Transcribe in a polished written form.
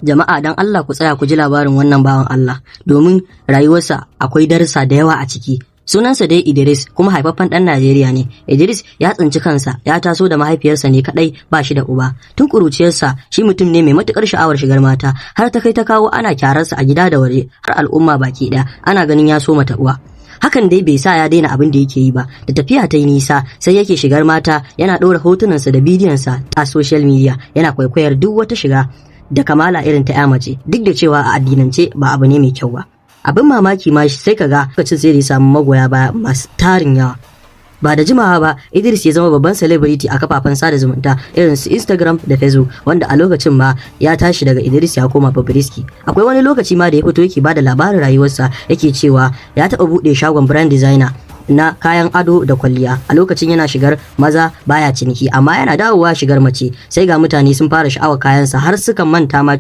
Jama'a, dan Allah ku tsaya ku ji labarin wannan bawan Allah, domin rayuwarsa akwai darussa da yawa a ciki. Sunansa dai Idris, kuma haifaffen ɗan Najeriya ne. Idris ya tsinci kansa ya taso da mahaifiyarsa ne kadai, ba shi da uba. Tun ƙuruciyarsa shi mutum ne mai matukar sha'awar shigar mata, har ta kai ta kawo ana kyararsa a gida da waje, har al'umma baki ɗaya ana ganin ya so mata uwa. Hakan dai bai sa ya daina abin da yake yi ba. Da tafiya ta yi nisa, sai yake shigar mata, yana ɗora hotunansa da bidiyonsa a social media, yana kwaikwayar duk wata shiga da kamala irin ta 'ya mace, duk da cewa a addinance ba abu ne mai kyau ba. Abin mamaki ma, sai kaga lokacin sai da ya samu magoya baya masu tarin yawa. Ba da jimawa ba Idris ya zama babban celebrity a kafafen sada zumunta irin su Instagram da Facebook, wanda a lokacin ma ya tashi daga Idris ya koma Bobrisky. Akwai wani lokaci ma da ya fito yake bada labarin rayuwarsa, yake cewa ya taɓa buɗe shagon brand designer na kayan ado da kwalliya. A lokacin yana shigar maza baya ciniki, amma yana dawowa shigar mace sai ga mutane sun fara sha'awar kayansa har suka manta ma.